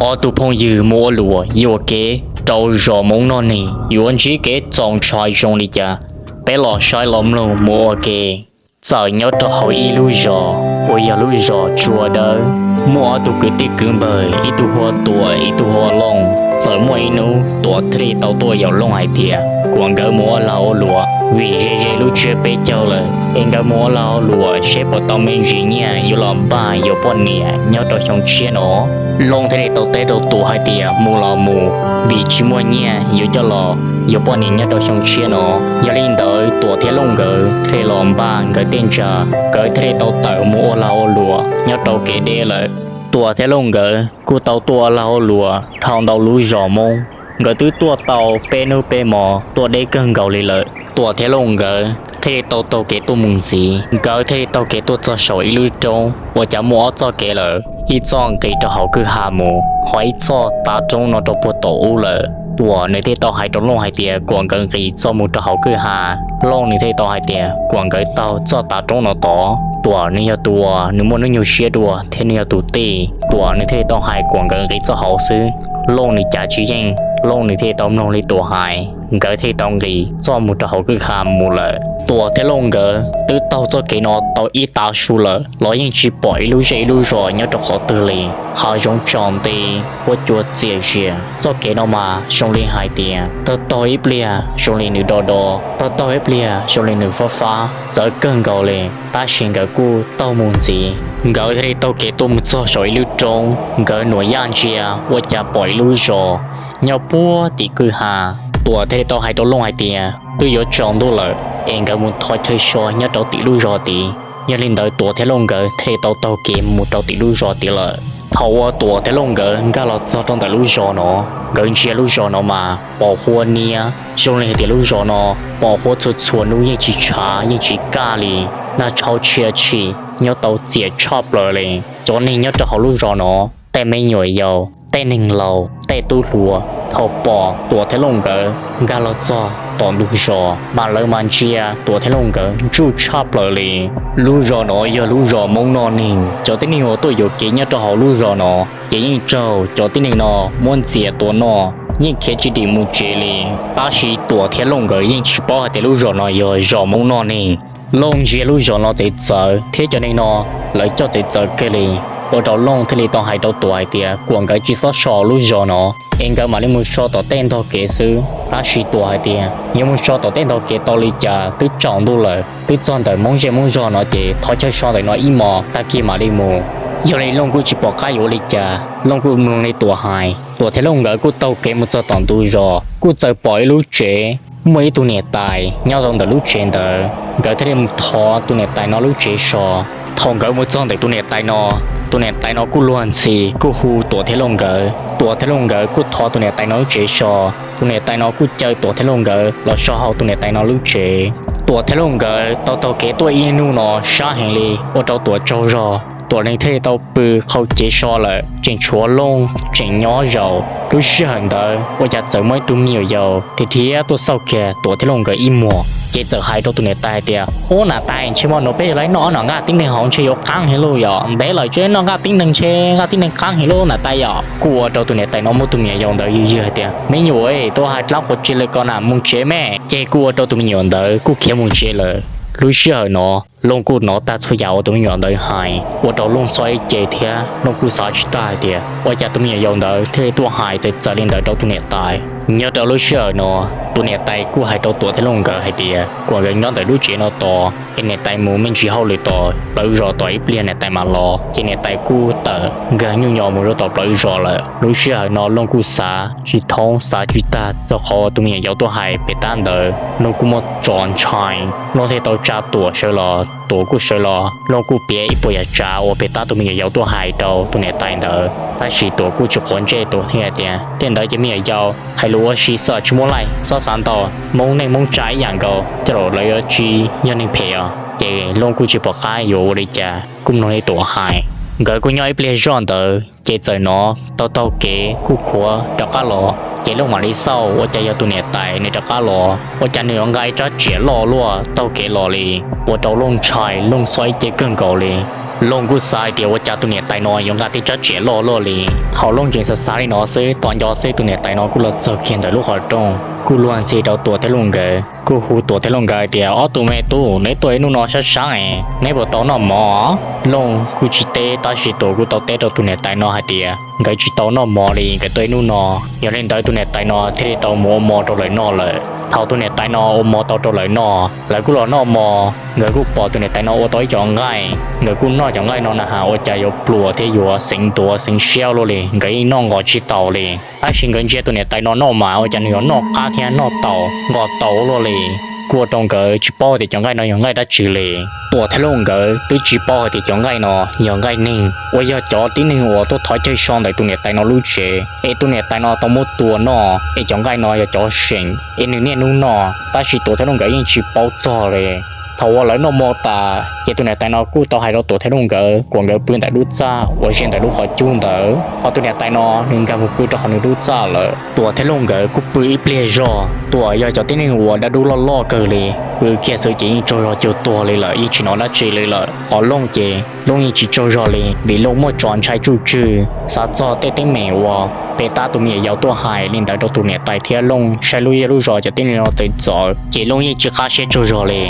Ob tug phooj ywg mus ua luam yuam kev rau zos Hmoob noj neeg yuav ntsib kev txaus ntshai zoo li cas? Peb los saib los mloog mus ua ke. Txawm nyob rau hauv ib lub zos uas yog lub zos Tsua Dawb, muaj ob tug kwv tij kwv npawg, ib tug hu ua Tuam, ib tug hu ua Looj. Txawm muaj ib hnub Tuam thiaj li tau tuaj yaum Looj hais tias, kom nkawd mus ua lag ua luam vim ze ze lub tsiab peb caug lawm, es nkawd mus ua lag ua luam seb puas tau me ntsis nyiaj yuav los npaj yuav poj niam nyob rau xyoo tshiab no. Looj thiaj li tau teb rau Tuam hais tias mus los mus, vim tsis muaj nyiaj yuav coj los yuav poj niam nyob rau xyoo tshiab no. Yog li ntawd Tuam thiab Looj nkawd thiaj li los npaj nkawd tej ntsa, nkawd thiaj li tau tawm mus ua lag ua luam nyob rau kev deb lawm. Tuam thiab Looj nkawd kuj tau tuaj ua lag ua luam dhau ntau lub zos Hmoob, nkawd twb tuaj tau peb hnub peb hmo tuaj deb kawg nkaus li lawm. Tuam thiab Looj nkawd thiaj li tau taug kev tuaj mus ntxiv, nkawd thiaj li taug kev tuaj txog saum ib lub roob uas cas muaj ob txoj kev lawm, ib txoj nqis rau hauv kwj ha mus, ho ib txoj tav roob no rau puag tom ub lawm. Tuam nws thiaj tau hais rau Looj hais tias kom nkawd nqis txoj mus rau hauv kwj ha. Looj nws thiaj tau hais tias kom nkawd taug txoj tav roob no tod. Tuam nws yog tus uas nws muaj hnub nyoog siab dua thiab nws yog tus tij, Tuam nws thiaj tau hais kom nkawd nqis txoj hauv xwb. Looj nws cav tsis yeej, Looj nws thiaj tau mloog li Tuam hais, nkawd thiaj tau nqis txoj mus rau hauv kwj ha mus lawm. Tuam thiab Looj nkawd twb taug txoj kev no tau ib tav su lawm los yeej tsis pom ib lub zej ib lub zos nyob rau qhov twg li. Hav zoov tsaus nti, huab cua txias zias. Txoj kev no mas zoo li hais tias taug taug ib pliag zoo li nws do do, taug taug ib pliag zoo li nws fab fab, txawv kawg nkaus li. Tab sis nkawd kuj taug mus ntxiv, nkawd thiaj li taug kev tuaj mus txog saum ib lub roob, nkawd nuam yaj ntsia ua cas pom ib lub zos nyob puag tim kwj ha. Tuam thiaj li tau hais rau Looj hais tias twb yuav tsaus ntuj lawm, es nkawd mus thov chaw so nyob rau tim lub zos tid. Yog li ntawd Tuam thiab Looj nkawd thiaj li tau taug kev mus rau tim lub zos tid lawm. Thaum uas Tuam thiab Looj nkawd nkag los txog rau ntawm lub zos no, nkawd ntsia lub zos no mas pos huab niab, zoo li hais tias lub zos no pos huab txhua txhua hnub yeej tsis tshav yeej tsis kaj li, nag tshauv tshia tshim nyob tau txias tshaj plaws li. Cov neeg nyob rau hauv lub zos no, tej me nyuam yaus, tej neeg laus, tej tub hluas, thaum pom Tuam thiab Looj nkawd nkag los txog tom ntug zos mas lawv mas ntsia Tuam thiab Looj nkawd ntsuj tshaj plaws li. Lub zos no yog lub zos Hmoob noj neeg, cov tib neeg uas tuaj yuam kev nyob rau hauv lub zos no ces yeej raug cov tib neeg no muab ntxias tua noj, yeej khiav tsis dim mus tsev li. Tab sis Tuam thiab Looj nkawd yeej tsis paub hais tias lub zos no yog zos Hmoob noj neeg. Looj ntsia lub zos no txawv txawv thiab cov neeg no lawv coj txawv txawv kiag li, ua rau Looj thiaj li tau hais rau Tuam hais tias kom nkawd tsis txhob so lub zos no, es nkawd mam li mus so tom tej ntog kev xwb. Tab sis Tuam hais tias yuav mus so tom tej ntog kev tau li cas, twb tsaus ntuj lawm, twb txog ntawm Hmoob zej Hmoob zog no ces thov chaw so ntawm no ib hmos tag kis mam li mus. Yog li Looj kuj tsis pom qab yuav ua li cas, Looj kuj mloog li Tuam hais. Tuam thiab Looj nkawd kuj taug kev mus txog tom ntug zos, kuj txawm pom ib lub tsev, muaj ib tug niam tais nyob rau ntawm lub tsev ntawd. Nkawd thiaj li mus thov tus niam tais no lub tsev so. Thaum nkawd mus txog ntawm tus niam tais no, tus niam tais no kuj luag ntxhi kuj hu Tuam thiab Looj nkawd. Tuam thiab Looj nkawd kuj thov tus niam tais no lub tsev so. Tus niam tais no kuj caw Tuam thiab Looj nkawd los so hauv tus niam tais no lub tsev. Tuam thiab Looj nkawd tau taug kev tuaj ib hnub no sab heev li, ua rau Tuam tsaug zog. Tuam nws thiaj li tau pw qhau cev so lawm, tseem tshuav Looj tseem nyob zaum. Lub sij hawm ntawd ua cas txawm muaj ib tug me nyuam yaus thiab thiab tuaj xauj kiag Tuam thiab Looj nkawd ib muag, ces txawm hais rau tus niam tais hais tias, Ub, niam tais, ntshe hmo no peb yuav los noj ob nom nqaj tib neeg hauv ntshe yuav qaab heev lauj, yog ntev lawm tsis noj nqaj tib neeg ntshe nqaj tib neeg qaab heev lauj niam tais yom. Kuj ua rau tus niam tais no muab tus me nyuam yaus ntawd yws yws hais tias, Me nyuam, tuaj hais dlaab quas tsi li ko na, mus tsev me. Ces kuj ua rau tus me nyuam ntawd kuj khiav mus tsev lawm. Lub sij hawm no Looj kuj hnov tag txhua yam uas tus me nyuam ntawd hais, ua rau Looj txhawj ib ce thiab Looj kuj xav tsis tag hais tias ua cas tus me nyuam yaus ntawd thiaj li tuaj hais txawv txawv li ntawd rau tus niam tais. Nyob rau lub sij hawm no, tus niam tais kuj hais rau Tuam thiab Looj nkawd hais tias kom nkawd nyob ntawm lub tsev no tos, es niam tais mus me ntsis hauj lwm tom plawv zos tos ib pliag niam tais mam los. Ces niam tais kuj tawm nkag nyuj nyos mus rau tom plawv zos lawm. Lub sij hawm no Looj kuj xav tsis thoob xav tsis tag txog qhov tus me nyuam yaus tuaj hais pem tab ntawd. Looj kuj muaj tso ntshai, Looj thiaj tau tsa Tuam sawv los, Tuam kuj sawv los. Looj kuj piav ib puas yam tsav uas pem tab tus me nyuam yaus tuaj hais rau tus niam tais ntawd, tab sis Tuam kuj tsis quav ntsej, Tuam thiaj hais tias, Tej ntawd ces me nyuam yaus hais lus ua si xwb, tsis muaj laij, txhob xav ntau. Hmoob neej Hmoob tsa ib yam nkaus, tej zaum lawv yuav tsis yog neeg phem os. Ces Looj kuj tsis pom qab yuav ua li cas, kuj mloog li Tuam hais. Nkawd kuj nyob ib pliag zoj ntawd ces txawm hnov taug taug kev kuj khuav rov qab los. Ces Looj mam li xauj ua cas yog tus niam tais nws rov qab los, ua cas nws yuav nqa ib rab riam loj luaj taug kev los li, ua rau Looj ntshai, Looj txhawj ib ce kawg nkaus li. Looj kuj xav hais tias ua cas tus niam tais no yuav nqa tej tsab tsiav loj loj li. Thaum Looj tseem xav xav li no xwb, tos nco xwb tus niam tais no kuj los txog kiag ntawm lub qhov rooj, kuj luag ntxhi rau Tuam thiab Looj nkawd, kuj hu Tuam thiab Looj nkawd hais tias, Ob tug me tub, neb tuaj ib hnub no sab sab es neb puas tau noj mov? Looj kuj tsis teb, tab sis Tuam kuj tau teb rau tus niam tais no hais tias nkawd tsis tau noj mov li, nkawd tuaj ib hnub no. Yog li ntawd tus niam tais no thiaj li tau mus ua mov rau lawv noj lawm. Thaum tus niam tais no ua mov tau rau lawv noj, lawv kuj los noj mov, nkawd kuj pom tus niam tais no ua tau ib co nqaij, nkawd kuj noj cov nqaij no na has ua cas yuav pluas thiab yuav xeev ntuav xeev siab luaj li, nkawd yeej noj nqos tsis taus li. Tab sis nkawd ntsia tus niam tais no noj mas ua cas nws yuav noj qab thiab noj taus nqos taus luaj li, kuj ua rau nkawd tsis paub tias cov nqaij no yog nqaij dab tsi li. Tuam thiab Looj nkawd twb tsis paub hais tias cov nqaij no yog nqaij neeg uas yog cov tib neeg uas tuaj thov chaw so ntawm tus niam tais no lub tsev, es tus niam tais no tau muab tua noj, es cov nqaij no yog cov seem es nws niaj hnub noj, tab sis Tuam thiab Looj nkawd yeej tsis paub txog li. Thaum uas lawv noj mov tas ces tus niam tais no kuj tau hais rau Tuam thiab Looj nkawd kom nkawd pw ntawm lub txaj uas ze ntawm lub qhov cub ntawd, ho tus niam tais no nws nkag mus pw rau hauv nws lub txaj lawm. Tuam thiab Looj nkawd kuj pw ib pliag zog. Tuam yog cov tib neeg uas dab dub loj loj kawg li, pw kiag xwb ces yeej tsaug zog cuag tuag li lawm, yeej tsis hnov dab tsi li lawm. Ho Looj ces Looj yeej tsis tsaug zog li, vim Looj muaj tso ntshai tsuj tswg, xav txog tej teeb meem uas peb tab tus me nyuam yaus tuaj hais li ntawd rau tus niam tais thiab Looj saib lub zej lub zos cov tib neeg no txawv txawv, ces Looj yeej tsis qab siab tsaug zog li.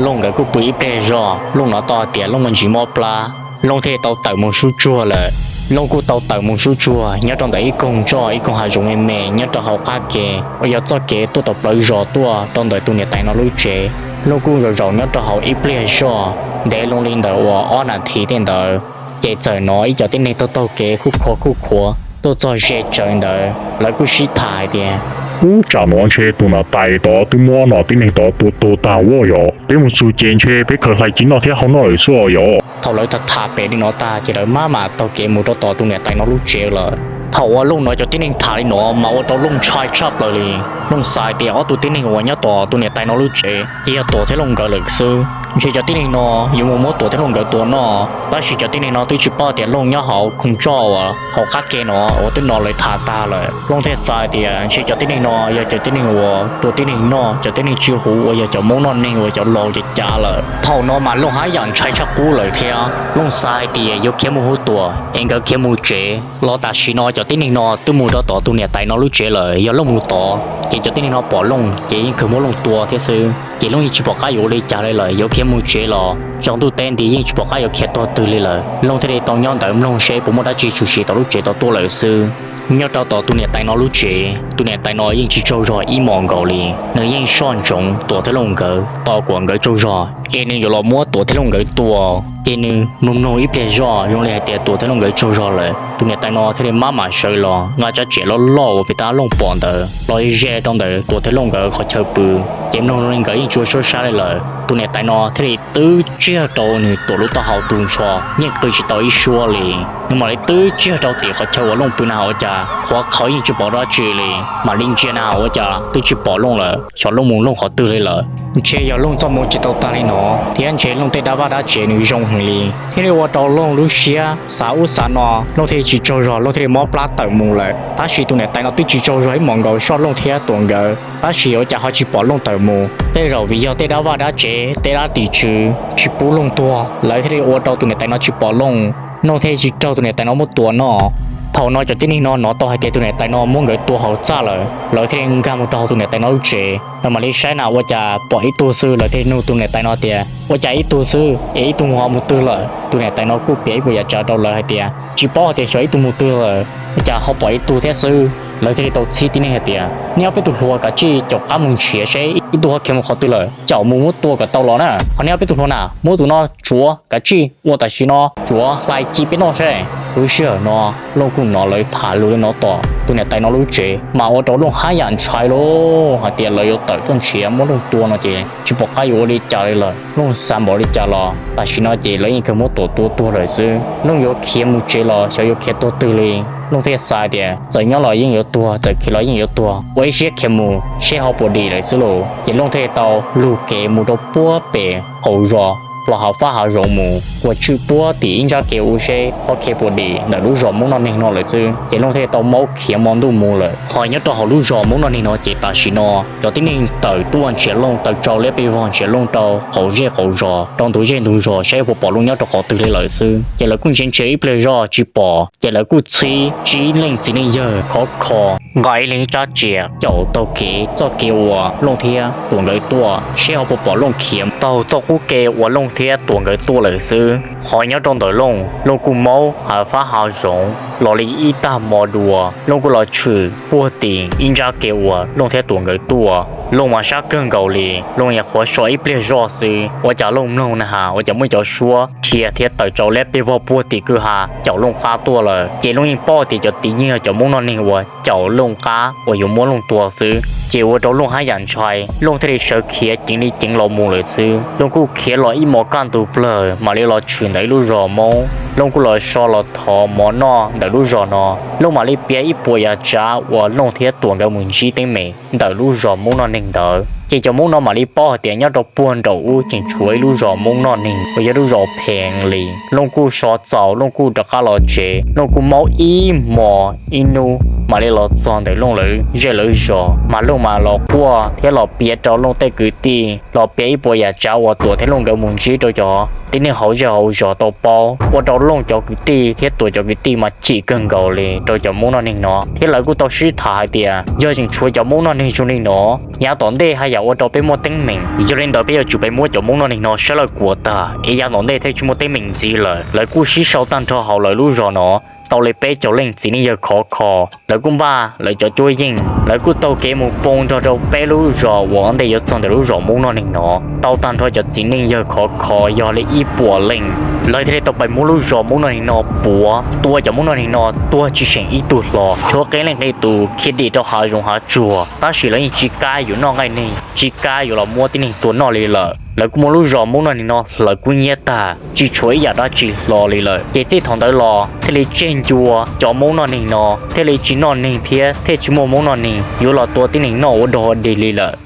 Looj nkawd kuj pw ib pliag zog, Looj hnov tau hais tias Looj muaj ntsis mob plab, Looj thiaj tau tawm mus sub tsuag lawm. Looj kuj tau tawm mus sub tsuag nyob rau ntawm ib koog nroj ib koog hav zoov me me nyob rau hauv qab ke uas yog txoj kev tuaj tom plawv zos tuaj rau ntawm tus niam tais no lub tsev. Looj kuj zaum zaum nyob rau hauv ib pliag zoj, ntev loo li ntawm uas ob nas this tej ntawd, ces txawm hnov ib co tib neeg taug taug kev khuj khuav khuj khuav tuaj txog ze tsawv ntawd. Lawv kuj sib tham hais tias, Ub, tsam no ntshe tus niam tais tod twb muab no tib neeg tod tua tuag tag ua yog, peb mus xu ces ntshe peb khaws hlais ci noj thiab hau noj lawm xwb os yog. Thaum lawv tham tham pem li no tag ces lawv maj mam taug kev mus rau tom tus niam tais no lub tsev lawm. Thaum uas Looj hnov cov tib neeg tham li no mas ua rau Looj ntshai tshaj plaws li. Looj xav hais tias ob tug tib neeg uas nyob tom tus niam tais no lub tsev ces yog Tuam thiab Looj nkawd lawm xwb. Ntshe cov tib neeg no yuav mus muab Tuam thiab Looj nkawd tua noj, tab sis cov tib neeg no twb tsis paub tias Looj nyob hauv khoom tsoj uas hauv qab ke no uas twb hnov lawv tham tag lawm. Looj thiaj xav hais tias ntshe cov tib neeg no yog cov tib neeg uas tua tib neeg noj, cov tib neeg tsis huv uas yog cov Hmoob noj neeg uas cov laus cov cav lawm. Thaum no mas Looj haj yam ntshai tshaj qub lawm thiab. Looj xav hais tias yuav khiav mus hu Tuam es nkawd khiav mus tsev los tam sim no cov tib neeg no twb mus rau tom tus niam tais no lub tsev lawm, yog Looj mus tod ces cov tib neeg no pom Looj ces yeej kawg muab Looj tua thiab xwb. Ces Looj yeej tsis pom qab yuav ua li cas li lawm, yuav khiav mus tsev los tsaus ntuj teb nti yeej tsis pom qab yuav khiav tuag twg li lawm. Looj thiaj li tau nyob ntawd mloog seb puas muaj dab tsi tshwm sim tom lub tsev tod tuaj lawm xwb. Nyob rau tom tus niam tais no lub tsev, tus niam tais no yeej tsis tsaug zog ib hmos nkaus li. Nws yeej soj ntsoov Tuam thiab Looj nkawd tos kom nkawd tsaug zog es nws yuav los muab Tuam thiab Looj nkawd tua. Ces nws mloog mloog ib pliag zoj zoo li hais tias Tuam thiab Looj nkawd tsaug zog lawm, tus niam tais no thiaj li maj mam sawv los nqa tsab tsiav loj loj uas pem tab Looj pom ntawd los ze rau ntawm Tuam thiab Looj nkawd qhov chaw pw. Ces mloog zoo li nkawd yeej tsis ua suab sab li lawm, tus niam tais no thiaj li twb tsiaj rau nws Tuam lub taub hau tu nrho, yeej qw tsis tau ib suab li. Nws mam li twb tsiaj rau tim qhov chaw uas Looj pw na ua cas qhuav qhawv yeej tsis pom dab tsi li. Mam li ntsia na ua cas twb tsis pom Looj lawm, xyov Looj mus Looj qhov twg li lawm. Ntshe yog Looj txoj moo tsis tau tag li no, thiab ntshe Looj tej dab vaj dab tsev nws zoo heev li, thiaj li ua rau Looj lub siab xav ub xav no, Looj thiaj li tsis tsaug zog, Looj thiaj li mob plab tawm mus lawm. Tab sis tus niam tais no twb tsis tsaug zog ib hmos nkaus soj Looj thiab Tuam nkawd, tab sis ua cas ho tsis pom Looj tawm mus. Tej zaum vim yog tej dab vaj dab tsev tej dab tim tswv tsis pub Looj tuag, lawv thiaj li ua rau tus niam tais no tsis pom Looj, Looj thiaj li tsis raug tus niam tais no muab tua noj. Thaum no cov tib neeg no hnov tau hais tias tus niam tais no muab nkawd tua hauv txaj lawm, lawv thiaj li nkag mus rau hauv tus niam tais no lub tsev. Lawv mam li saib na ua cas pom ib tug xwb, lawv thiaj li nug tus niam tais no tias, Ua cas ib tug xwb es ib tug ho mus twg lawm? Tus niam tais no kuj piav ib puas yam tsav rau lawv hais tias tsis paub hais tias xyov ib tug mus twg lawm, ua cas ho pom ib tug thiab xwb. Lawv thiaj li tau txhib tib neeg hais tias, Nej ob peb tug hluas kav tsij caum qab mus nrhiav seb ib tug ho khiav mus qhov twg lawm, caum mus muab tua kom tau los na. Ho nej ob peb tug hluas na, muab tus no tsuav kav tsij ua tam sim no, tsuav hlais ci peb noj seb. Lub sij hawm no Looj kuj hnov lawv tham lus li no tom tus niam tais no lub tsev mas ua rau Looj haj yam ntshai lauj, hais tias lawv yuav tawm tuaj nrhiav muab Looj tua no ces tsis pom qab yuav ua li cas li lawm. Looj xav npaum li cas los tam sim no ces lawv yeej kawg muab Tuam tua tuag lawm xwb. Looj yuav khiav mus tsev los xyov yuav khiav tuag twg li. Looj thiaj xav tias txawm nyob los yeej yuav tuag, txawm khiav los yeej yuav tuag, ua ib siab khiav mus seb ho puas dim lawm xwb lauj. Ces Looj thiaj tau lug kev mus rau puag pem qaum zos. los hav fab hav zoov mus ua tswj puag tim ib ntsab kev ua zeb qhov kev puas dim ntawm lub zos Hmoob Noj Neeg no lawm xwb. Ces Looj thiaj tau maub khiav mo ntuj mus lawm. Ho nyob rau hauv lub zos Hmoob Noj Neeg no ces tam sim no cov tib neeg tawm tuaj nrhiav Looj, tawm tsau liab pes vog nrhiav Looj rau qauv zej qauv zos, rau ntug zej ntug zos saib puas pom Looj nyob rau qhov twg li lawm xwb. Ces lawv kuj nrhiav nrhiav ib pliag zoj tsis pom, ces lawv kuj txhib tsib leej txiv neej yawg khov kho nqa ib leeg ib rab riam caum taug kev txoj kev uas Looj thiab Tuam nkawd tuaj, saib ho puas pom Looj khiav taug txoj qub kev uas Looj thiab Tuam nkawd tuaj lawm xwb. Ho nyob rau ntawm Looj, Looj kuj maub hav fab hav zoov los li ib tag hmo dua. Looj kuj los tshwm puag tim ib ntsab kev uas Looj thiab Tuam nkawd tuaj. Looj mas sab kawg nkaus li, Looj nyuam qhuav so ib pliag zoj xwb, ua cas Looj mloog na has ua cas muaj cov suab dhia thiab tawm tsau liab pes vog puag tim kwj ha caum Looj qab tuaj lawm. Ces Looj yeej paub tias cov tib neeg yog cov Hmoob Noj Neeg uas caum Looj qab uas yuav muab Looj tua xwb. Ces ua rau Looj haj yam ntshai, Looj thiaj li sawv khiav ceev li ceev los mus lawm xwb. Looj kuj khiav los ib hmos kaj ntug plawg mam li los tshwm ntawm ib lub zos Hmoob. Looj kuj los so los thov mov noj ntawm lub zos no. Looj mam li piav ib puas yam tsav uas Looj thiab Tuam nkawd mus ntsib teeb meem ntawm lub zos Hmoob Noj Neeg ntawd. Ces cov Hmoob no mam li paub hais tias nyob rau puag nraum ub tseem tshuav ib lub zos Hmoob Noj Neeg uas yog lub zos Phees li. Looj kuj so txaus, Looj kuj rov qab los tsev. Looj kuj maub ib hmos ib hnub mam li los txog ntawm Looj lawv zej lawv zos, mas Looj mam los quaj thiab los piav rau Looj tej kwv tij, los piav ib puas yam tsav uas Tuam thiab Looj nkawd mus ntsib rau cov tib neeg hauv zej hauv zos tau paub, ua rau Looj cov kwv tij thiab Tuam cov kwv tij mas chim kawg nkaus li rau cov Hmoob Noj Neeg no, thiab lawv kuj tau sib tham hais tias yog tseem tshuav cov Hmoob Noj Neeg zoo li no, yav tom ntej haj yam ua rau peb muaj teeb meem, yog li ntawd peb yuav tsum peb muab cov Hmoob Noj Neeg no saib lawv kuas tag es yav tom ntej thiaj tsis muaj teeb meem ntxiv lawm. Lawv kuj sib sau tag nrho hauv lawv lub zos no tau li peb caug leej txiv neej yawg khov kho. Lawv kuj npaj lawv cov cuab yeej, lawv kuj taug kev mus poob nrog rau peb lub zos uas ua ntej yuav txog ntawm lub zos Hmoob Noj Neeg no. Tau tag nrho cov txiv neej yawg khov kho yog li ib puas leej, lawv thiaj li tau pab muab lub zos Hmoob Noj Neeg no puav, tua cov Hmoob Noj Neeg no tuag tsis seem ib tug hlo, tshuav qee leej qee tus khiav dim rau hav zoov hav tsuag, tab sis lawv yeej tsis kam yuav noj nqaij neeg, tsis kam yuav los muab tib neeg tua noj li lawm. Lawv kuj muab lub zos Hmoob Noj Neeg no hlawv kub hnyiab tag, tsis tshuav ib yam dab tsi hlo li lawm. Ces txij thaum ntawd los thiaj li tseg ncua cov Hmoob Noj Neeg no, thiaj li tsis noj neeg thiab thiaj tsis muaj Hmoob Noj Neeg yuav los tua tib neeg noj ua dog dig li lawm.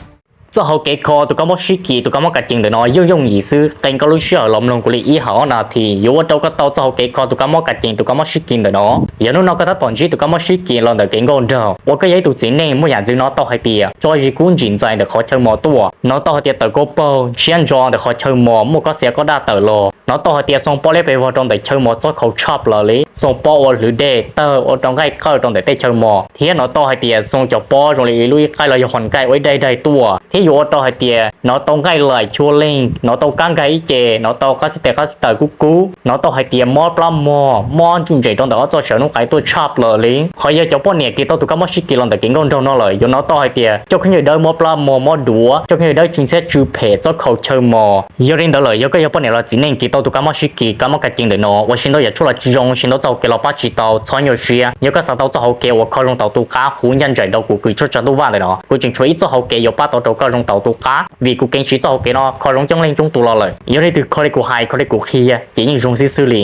Txoj hauv kev kho tus kab mob sib kis tus kab mob kas cees ntawm no yooj yooj yim xwb, qee koj lub sij hawm los mloog kuv li ib hawm ob nas this yuav ua rau koj tau txoj hauv kev kho tus kab mob kas cees tus kab mob sib kis ntawm no. Yog hnub no koj tab tom ntsib tus kab mob sib kis los ntawm kev nkauj nraug uas koj yog ib tug txiv neej muaj yam ntxwv no tau hais tias tso zis kub ntsim ntxais ntawm qhov chaw mos tuaj, no tau hais tias tawm koj paug ntshiab ntso ntawm qhov chaw mos muaj koj xiav koj daj tawm los, no tau hais tias xoo pob liab pes vog rau ntawm chaw mos txob khau tshaj plaws li, xoo pob ua hlwv dej tawg ua rau nqaij qawj rau ntawm tej chaw mos, thiab no tau hais tias xoo cov pob zoo li lub ib qaij los yog hos nkaij ua ib daig daig tuaj, thiab yuav ua rau hais tias no tau nqaij laim chua leej, no tau kab nkag ib ce, no tau qab xib tes qab xib taws kub kub, no tau hais tias mob plab mog, mob ntsuj ntsem rau ntawm ob txoj sawv noob qais tuaj tshaj plaws li. Qhov yog cov poj niam kis tau tus kab mob sib kis los ntawm kev nkauj nraug no lawm yuav no tau hais tias coj khaub ncaws dawb mob plab mog mob duav, coj khaub ncaws dawb tsw ntxhiab tsw phem txob khau chaw mos. Yog li ntawd lawm yog koj yog poj niam los txiv neej kis tau tus kab mob sib kis kab mob kas cees ntawm no ua siv ntau yam tshuaj los tsis zoo, siv ntau txoj hauv kev los pab tsis tau txhob nyuaj siab. Yog koj xav tau txoj hauv kev uas kho zoo tau tus qab huv ncaj nraim rau kuv kws tshuaj tsa ntuj vaj ntawm no, kuv tseem tshuav ib txoj hauv kev yuav pab tau rau koj zoo tau tus qab, vim kuv keev siv txoj hauv kev no kho zoo coob leej coob tus los lawm. Yog li twg kho li kuv hais kho li kuv qhia ces yeej zoo xib xwb li.